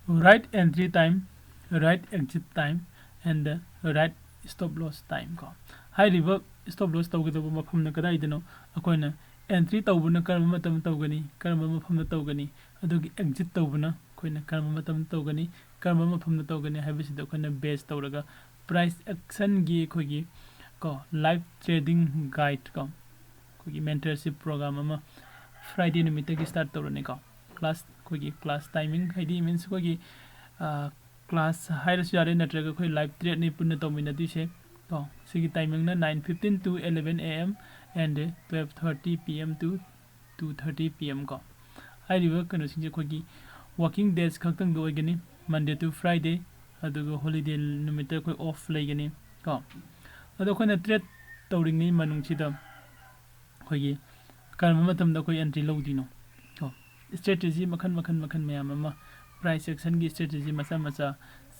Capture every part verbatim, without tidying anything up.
Right entry time, right exit time, and the right stop loss time ꯀꯣ꯫ ꯍꯥꯏꯔꯤꯕ stop loss ꯇꯧꯒꯗꯕ ꯃꯐꯝꯅ ꯀꯗꯥꯏꯗꯅꯣ? ꯑꯩꯈꯣꯏꯅ entry ꯇꯧꯕꯅ ꯀꯔꯝꯕ ꯃꯇꯝꯗ ꯇꯧꯒꯅꯤ, ꯀꯔꯝꯕ ꯃꯐꯝꯗ ꯇꯧꯒꯅꯤ, ꯑꯗꯨꯒꯤ exit ꯇꯧꯕꯅ ꯑꯩꯈꯣꯏꯅ ꯀꯔꯝꯕ ꯃꯇꯝꯗ ꯇꯧꯒꯅꯤ, ꯀꯔꯝꯕ ꯃꯐꯝꯗ ꯇꯧꯒꯅꯤ ꯍꯥꯏꯕꯁꯤꯗ ꯑꯩꯈꯣꯏꯅ base ꯇꯧꯔꯒ price actionꯒꯤ ꯑꯩꯈꯣꯏꯒꯤ ꯀꯣ live trading guide ꯀꯣ ꯑꯩꯈꯣꯏꯒꯤ mentorship program ꯑꯃ Friday ꯅꯨꯃꯤꯠꯇꯒꯤ start ꯇꯧꯔꯅꯤꯀꯣ꯫ Class ꯑꯩꯈꯣꯏꯒꯤ class timing ꯍꯥꯏꯗꯤ means ꯑꯩꯈꯣꯏꯒꯤ class ꯍꯥꯏꯔꯁꯨ ꯌꯥꯔꯦ, ꯅꯠꯇ꯭ꯔꯒ ꯑꯩꯈꯣꯏ live tradeꯅꯤ ꯄꯨꯟꯅ ꯇꯧꯃꯤꯟꯅꯗꯣꯏꯁꯦ ꯀꯣ꯫ ꯁꯤꯒꯤ timingꯅ nine fifteen to eleven A M and twelve thirty P M to two thirty P M ꯀꯣ꯫ ꯍꯥꯏꯔꯤꯕ ꯀꯩꯅꯣꯁꯤꯡꯁꯦ ꯑꯩꯈꯣꯏꯒꯤ working days ꯈꯛꯇꯪꯗ ꯑꯣꯏꯒꯅꯤ, Monday to Friday, ꯑꯗꯨꯒ holiday ꯅꯨꯃꯤꯠꯇ ꯑꯩꯈꯣꯏ off ꯂꯩꯒꯅꯤ ꯀꯣ꯫ ꯑꯗꯣ ꯑꯩꯈꯣꯏꯅ trade ꯇꯧꯔꯤꯉꯩ ꯃꯅꯨꯡꯁꯤꯗ ꯑꯩꯈꯣꯏꯒꯤ ꯀꯔꯝꯕ ꯃꯇꯝꯗ ꯑꯩꯈꯣꯏ entry ꯂꯧꯗꯣꯏꯅꯣ ꯀꯣ꯫ Strategy ꯃꯈꯜ ꯃꯈꯜ ꯃꯈꯜ ꯃꯌꯥꯝ ꯑꯃ, price actionꯒꯤ strategy ꯃꯆꯥ ꯃꯆꯥ,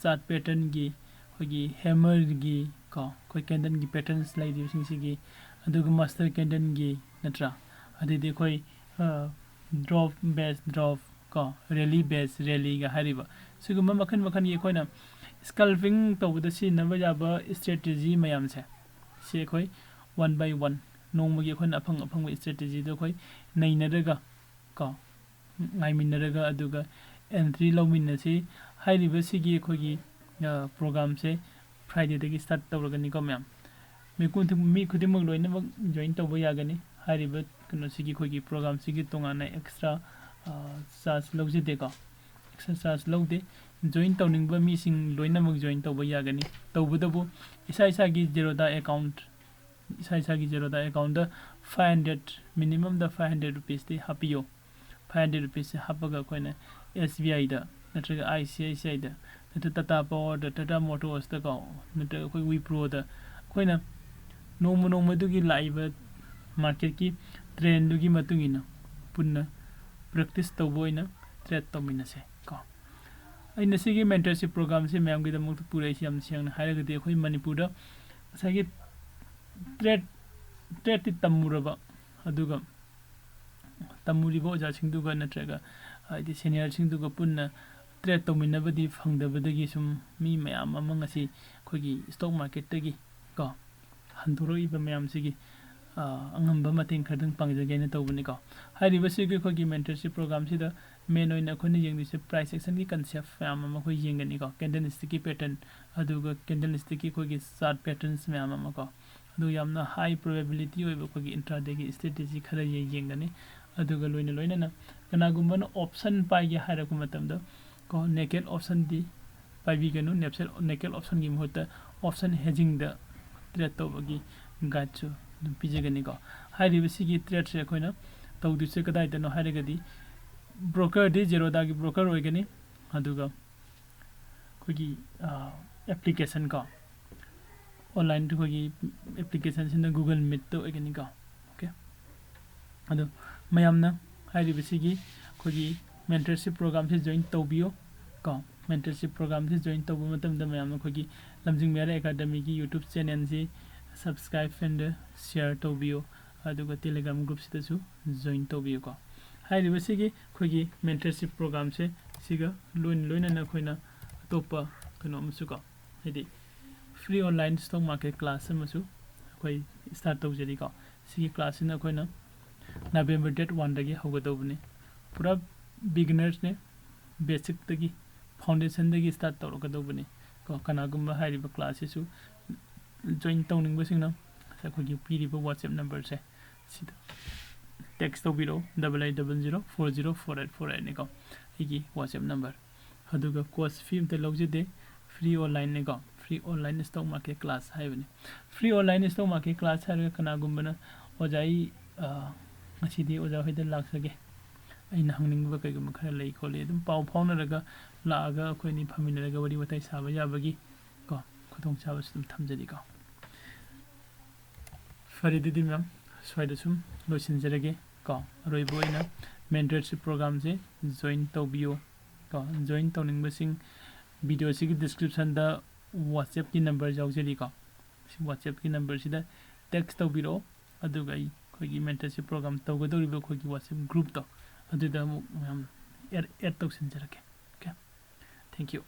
chart patternꯒꯤ, ꯑꯩꯈꯣꯏꯒꯤ hammerꯒꯤ ꯀꯣ, ꯑꯩꯈꯣꯏ candleꯒꯤ patterns ꯂꯩꯔꯤꯕꯁꯤꯡꯁꯤꯒꯤ, ꯑꯗꯨꯒ master candleꯒꯤ ꯅꯠꯇ꯭ꯔꯥ, ꯑꯗꯩꯗꯤ ꯑꯩꯈꯣꯏ drop base drop ꯀꯣ, rally base rallyꯒ ꯍꯥꯏꯔꯤꯕ ꯁꯤꯒꯨꯝꯕ ꯃꯈꯜ ꯃꯈꯜꯒꯤ ꯑꯩꯈꯣꯏꯅ scalping ꯇꯧꯕꯗ ꯁꯤꯖꯤꯟꯅꯕ ꯌꯥꯕ strategy ꯃꯌꯥꯝꯁꯦ ꯁꯤ ꯑꯩꯈꯣꯏ one by one ꯅꯣꯡꯃꯒꯤ ꯑꯩꯈꯣꯏꯅ ꯑꯐꯪ ꯑꯐꯪꯕ strategyꯗꯣ ꯑꯩꯈꯣꯏ ꯅꯩꯅꯔꯒ ꯀꯣ ꯉꯥꯏꯃꯤꯟꯅꯔꯒ ꯑꯗꯨꯒ entry ꯂꯧꯃꯤꯟꯅꯁꯤ꯫ ꯍꯥꯏꯔꯤꯕꯁꯤꯒꯤ ꯑꯩꯈꯣꯏꯒꯤ programꯁꯦ Fridayꯗꯒꯤ start ꯇꯧꯔꯒꯅꯤꯀꯣ ꯃꯌꯥꯝ꯫ ꯃꯤ ꯈꯨꯗꯤꯡ-, ꯃꯤ ꯈꯨꯗꯤꯡꯃꯛ ꯂꯣꯏꯅꯃꯛ join ꯇꯧꯕ ꯌꯥꯒꯅꯤ꯫ ꯍꯥꯏꯔꯤꯕ ꯀꯩꯅꯣꯁꯤꯒꯤ ꯑꯩꯈꯣꯏꯒꯤ programꯁꯤꯒꯤ ꯇꯣꯉꯥꯟꯅ extra charge ꯂꯧꯖꯗꯦꯀꯣ꯫ Extra charge ꯂꯧꯗꯦ꯫ Join ꯇꯧꯅꯤꯡꯕ ꯃꯤꯁꯤꯡ ꯂꯣꯏꯅꯃꯛ join ꯇꯧꯕ ꯌꯥꯒꯅꯤ꯫ ꯇꯧꯕꯇꯕꯨ ꯏꯁꯥ ꯏꯁꯥꯒꯤ Zerodha account, ꯏꯁꯥ ꯏꯁꯥꯒꯤ Zerodha accountꯗ five hundred, minimumꯗ five hundred rupeesꯇꯤ ꯍꯥꯞꯄꯤꯌꯨ꯫ Five hundred rupeesꯁꯦ ꯍꯥꯞꯄꯒ ꯑꯩꯈꯣꯏꯅ SBIꯗ ꯅꯠꯇ꯭ꯔꯒ ICICIꯗ ꯅꯠꯇ꯭ꯔꯒ Tata Powerꯗ, Tata Motorsꯇ ꯀꯣ, ꯅꯠꯇ꯭ꯔꯒ ꯑꯩꯈꯣꯏ Wiproꯗ ꯑꯩꯈꯣꯏꯅ ꯅꯣꯡꯃ ꯅꯣꯡꯃꯗꯨꯒꯤ ꯂꯥꯛꯏꯕ marketꯀꯤ trendꯗꯨꯒꯤ ꯃꯇꯨꯡ ꯏꯟꯅ ꯄꯨꯟꯅ practice ꯇꯧꯕ ꯑꯣꯏꯅ trade ꯇꯧꯃꯤꯟꯅꯁꯦ ꯀꯣ꯫ ꯑꯩꯅ ꯁꯤꯒꯤ mentorship programꯁꯦ ꯃꯌꯥꯝꯒꯤꯗꯃꯛꯇ ꯄꯨꯔꯛꯏꯁꯦ ꯌꯥꯝ ꯁꯦꯡꯅ ꯍꯥꯏꯔꯒꯗꯤ ꯑꯩꯈꯣꯏ ꯃꯅꯤꯄꯨꯔꯗ ꯉꯁꯥꯏꯒꯤ trade, tradeꯇꯤ ꯇꯝꯃꯨꯔꯕ, ꯑꯗꯨꯒ ꯇꯝꯃꯨꯔꯤꯕ ꯑꯣꯖꯥꯁꯤꯡꯗꯨꯒ ꯅꯠꯇ꯭ꯔꯒ ꯍꯥꯏꯗꯤ seniorꯁꯤꯡꯗꯨꯒ ꯄꯨꯟꯅ ꯇ꯭ꯔꯦꯠ ꯇꯧꯃꯤꯟꯅꯕꯗꯤ ꯐꯪꯗꯕꯗꯒꯤ ꯁꯨꯝ ꯃꯤ ꯃꯌꯥꯝ ꯑꯃ ꯉꯁꯤ ꯑꯩꯈꯣꯏꯒꯤ ꯁ꯭ꯇꯣꯛ ꯃꯥꯔꯀꯦꯠꯇꯒꯤ ꯀꯣ ꯍꯟꯗꯣꯔꯛꯏꯕ ꯃꯌꯥꯝꯁꯤꯒꯤ ꯑ, ꯑꯉꯝꯕ ꯃꯇꯦꯡ ꯈꯔꯗꯪ ꯄꯥꯡꯖꯒꯦꯅ ꯇꯧꯕꯅꯤꯀꯣ꯫ ꯍꯥꯏꯔꯤꯕꯁꯤꯒꯤ ꯑꯩꯈꯣꯏꯒꯤ ꯃꯦꯟꯇꯔꯁꯤꯞ ꯄ꯭ꯔꯣꯒꯥꯝꯁꯤꯗ ꯃꯦꯟ ꯑꯣꯏꯅ ꯑꯩꯈꯣꯏꯅ ꯌꯦꯡꯗꯣꯏꯁꯦ ꯄ꯭ꯔꯥꯏꯁ ꯑꯦꯛꯁꯟꯒꯤ ꯀꯟꯁꯦꯞ ꯃꯌꯥꯝ ꯑꯃ ꯑꯩꯈꯣꯏ ꯌꯦꯡꯒꯅꯤꯀꯣ꯫ ꯀꯦꯟꯗꯜꯁꯇꯤꯛꯀꯤ ꯄꯦꯇꯔꯟ, ꯑꯗꯨꯒ ꯀꯦꯟꯗꯜꯁꯇꯤꯛꯀꯤ ꯑꯩꯈꯣꯏꯒꯤ ꯆꯥꯔꯠ ꯄꯦꯇꯔꯟꯁ ꯃꯌꯥꯝ ꯑꯃ ꯀꯣ, ꯑꯗꯨ ꯌꯥꯝꯅ ꯍꯥꯏ ꯄ꯭ꯔꯣꯕꯦꯕꯤꯂꯤꯇꯤ ꯑꯣꯏꯕ ꯑꯩꯈꯣꯏꯒꯤ ꯏꯟꯇ꯭ꯔꯥꯗꯦꯒꯤ ꯁ꯭ꯇ꯭ꯔꯦꯇꯦꯖꯤ ꯈꯔ ꯌꯦ- ꯌꯦꯡꯒꯅꯤ꯫ ꯑꯗꯨꯒ ꯂꯣꯏꯅ ꯂꯣꯏꯅꯅ ꯀꯅꯥꯒꯨꯝꯕꯅ ꯑꯣꯞꯁꯟ ꯄꯥꯏꯒꯦ ꯍꯥꯏꯔꯛꯄ ꯃꯇꯝꯗ ꯀꯣ, ꯅꯦꯀꯦꯠ ꯑꯣꯞꯁꯟꯗꯤ ꯄꯥꯏꯕꯤꯒꯅꯨ꯫ ꯅꯦꯞꯁꯦꯠ ꯅꯦꯀꯦꯠ ꯑꯣꯞꯁꯟꯒꯤ ꯃꯍꯨꯠꯇ ꯑꯣꯞꯁꯟ ꯍꯦꯖꯤꯡꯗ ꯇ꯭ꯔꯦꯠ ꯇꯧꯕꯒꯤ ꯒꯥꯏꯗꯁꯨ ꯑꯗꯨꯝ ꯄꯤꯖꯒꯅꯤꯀꯣ꯫ ꯍꯥꯏꯔꯤꯕꯁꯤꯒꯤ ꯇ꯭ꯔꯦꯠꯁꯦ ꯑꯩꯈꯣꯏꯅ ꯇꯧꯗꯣꯏꯁꯦ ꯀꯗꯥꯏꯗꯅꯣ ꯍꯥꯏꯔꯒꯗꯤ, ꯕ꯭ꯔꯣꯀꯔꯗꯤ ꯖꯦꯔꯣꯗꯥꯒꯤ ꯕ꯭ꯔꯣꯀꯔ ꯑꯣꯏꯒꯅꯤ, ꯑꯗꯨꯒ ꯑꯩꯈꯣꯏꯒꯤ ꯑꯦꯄ꯭ꯂꯤꯀꯦꯁꯟ ꯀꯣ, ꯑꯣꯟꯂꯥꯏꯟꯗ ꯑꯩꯈꯣꯏꯒꯤ ꯑꯦꯄ꯭ꯂꯤꯀꯦꯁꯟꯁꯤꯅ ꯒꯨꯒꯜ ꯃꯤꯠꯇ ꯑꯣꯏꯒꯅꯤꯀꯣ꯫ ꯑꯣꯀꯦ, ꯑꯗꯣ ꯃꯌꯥꯝꯅ ꯍꯥꯏꯔꯤꯕꯁꯤꯒꯤ ꯑꯩꯈꯣꯏꯒꯤ ꯃꯦꯟꯇꯔꯁꯤꯞ ꯄ꯭ꯔꯣꯒꯥꯝꯁꯤ ꯖꯣꯏꯟ ꯇꯧꯕꯤꯌꯨ ꯀꯣ꯫ ꯃꯦꯟꯇꯔꯁꯤꯞ ꯄ꯭ꯔꯣꯒꯥꯝꯁꯤ ꯖꯣꯏꯟ ꯇꯧꯕ ꯃꯇꯝꯗ ꯃꯌꯥꯝꯅ ꯑꯩꯈꯣꯏꯒꯤ ꯂꯝꯖꯤꯡꯕ ꯌꯥꯔꯦ ꯑꯦꯀꯥꯗꯃꯤꯒꯤ ꯌꯨꯇ꯭ꯌꯨꯕ ꯆꯦꯅꯦꯜꯁꯤ ꯁꯕꯁꯀ꯭ꯔꯥꯏꯕ ꯑꯦꯟ ꯁꯤꯌꯥꯔ ꯇꯧꯕꯤꯌꯨ, ꯑꯗꯨꯒ ꯇꯦꯂꯦꯒ꯭ꯔꯥꯝ ꯒ꯭ꯔꯨꯞꯁꯤꯗꯁꯨ ꯖꯣꯏꯟ ꯇꯧꯕꯤꯌꯨꯀꯣ꯫ ꯍꯥꯏꯔꯤꯕꯁꯤꯒꯤ ꯑꯩꯈꯣꯏꯒꯤ ꯃꯦꯟꯇꯔꯁꯤꯞ ꯄ꯭ꯔꯣꯒꯥꯝꯁꯦ ꯁꯤꯒ ꯂꯣꯏꯅ ꯂꯣꯏꯅꯅ ꯑꯩꯈꯣꯏꯅ ꯑꯇꯣꯞꯄ ꯀꯩꯅꯣ ꯑꯃꯁꯨ ꯀꯣ, ꯍꯥꯏꯗꯤ free online stock market class ꯑꯃꯁꯨ ꯑꯩꯈꯣꯏ ꯁ꯭ꯇꯥꯔꯠ ꯇꯧꯖꯔꯤꯀꯣ꯫ ꯁꯤꯒꯤ ꯀ꯭ꯂꯥꯁꯁꯤꯅ ꯑꯩꯈꯣꯏꯅ ꯅꯕꯦꯝꯕꯔ ꯗꯦꯠ ꯋꯥꯟꯗꯒꯤ ꯍꯧꯒꯗꯧꯕꯅꯤ꯫ ꯄꯨꯔꯥ ꯕꯤꯒꯤꯅꯔꯁꯅꯦ, ꯕꯦꯁꯤꯛꯇꯒꯤ, ꯐꯥꯎꯟꯗꯦꯁꯟꯗꯒꯤ ꯁ꯭ꯇꯥꯔꯠ ꯇꯧꯔꯛꯀꯗꯧꯕꯅꯤ ꯀꯣ꯫ ꯀꯅꯥꯒꯨꯝꯕ ꯍꯥꯏꯔꯤꯕ ꯀ꯭ꯂꯥꯁꯁꯤꯁꯨ ꯖꯣꯏꯟ ꯇꯧꯅꯤꯡꯕꯁꯤꯡꯅ ꯑꯩꯈꯣꯏꯒꯤ ꯄꯤꯔꯤꯕ ꯋꯥꯆꯦꯞ ꯅꯝꯕꯔꯁꯦ ꯁꯤꯗ ꯇꯦꯛꯁ ꯇꯧꯕꯤꯔꯛꯎ, double eight double zero four zero four eight four eight ꯅꯤꯀꯣ ꯑꯩꯒꯤ ꯋꯥꯆꯦꯞ ꯅꯝꯕꯔ꯫ ꯑꯗꯨꯒ ꯀꯣꯔꯁ ꯐꯤ ꯑꯝꯇ ꯂꯧꯖꯗꯦ, ꯐ꯭ꯔꯤ ꯑꯣꯟꯂꯥꯏꯟꯅꯤꯀꯣ, free online stock market class ꯍꯥꯏꯕꯅꯤ꯫ Free online stock market class ꯍꯥꯏꯔꯒ ꯀꯅꯥꯒꯨꯝꯕꯅ "ꯑꯣꯖꯥ, ꯑꯩ ꯑ, ꯉꯁꯤꯗꯤ ꯑꯣꯖꯥ ꯍꯣꯏꯗ ꯂꯥꯛꯆꯒꯦ, ꯑꯩꯅ ꯍꯪꯅꯤꯡꯕ ꯀꯩꯒꯨꯝꯕ ꯈꯔ ꯂꯩ ꯈꯣꯠꯂꯤ", ꯑꯗꯨꯝ ꯄꯥꯎ ꯐꯥꯎꯅꯔꯒ ꯂꯥꯛꯑꯒ ꯑꯩꯈꯣꯏ ꯑꯅꯤ ꯐꯝꯃꯤꯟꯅꯔꯒ ꯋꯥꯔꯤ ꯋꯥꯇꯥꯏ ꯁꯥꯕ ꯌꯥꯕꯒꯤ ꯀꯣ ꯈꯨꯗꯣꯡꯆꯥꯕꯁꯨ ꯑꯗꯨꯝ ꯊꯝꯖꯔꯤꯀꯣ꯫ ꯐꯔꯦ, ꯑꯗꯨꯗꯤ ꯃꯦꯝ, ꯁ꯭ꯋꯥꯏꯗ ꯁꯨꯝ ꯂꯣꯏꯁꯤꯟꯖꯔꯒꯦ ꯀꯣ꯫ ꯑꯔꯣꯏꯕ ꯑꯣꯏꯅ ꯃꯦꯟꯇꯔꯁꯤꯞ ꯄ꯭ꯔꯣꯒꯥꯝꯁꯦ ꯖꯣꯏꯟ ꯇꯧꯕꯤꯌꯨ ꯀꯣ꯫ ꯖꯣꯏꯟ ꯇꯧꯅꯤꯡꯕꯁꯤꯡ ꯚꯤꯗꯤꯑꯣꯁꯤꯒꯤ ꯗꯤꯁꯀ꯭ꯔꯤꯞꯁꯟꯗ ꯋꯥꯆꯦꯞꯀꯤ ꯅꯝꯕꯔ ꯌꯥꯎꯖꯔꯤꯀꯣ꯫ ꯁꯤ ꯋꯥꯆꯦꯞꯀꯤ ꯅꯝꯕꯔꯁꯤꯗ ꯇꯦꯛꯁ ꯇꯧꯕꯤꯔꯛꯑꯣ, ꯑꯗꯨꯒ ꯑꯩ ꯑꯩꯈꯣꯏꯒꯤ ꯃꯦꯟꯇꯔꯁꯤꯞ ꯄ꯭ꯔꯣꯒꯥꯝ ꯇꯧꯒꯗꯧꯔꯤꯕ ꯑꯩꯈꯣꯏꯒꯤ ꯋꯥꯆꯦꯞ ꯒ꯭ꯔꯨꯞꯇꯣ ꯑꯗꯨꯗ ꯑꯃꯨꯛ ꯃꯌꯥꯝ ꯑꯦꯗ, ꯑꯦꯗ ꯇꯧꯁꯤꯟꯖꯔꯛꯀꯦ꯫ Okay, Thank you.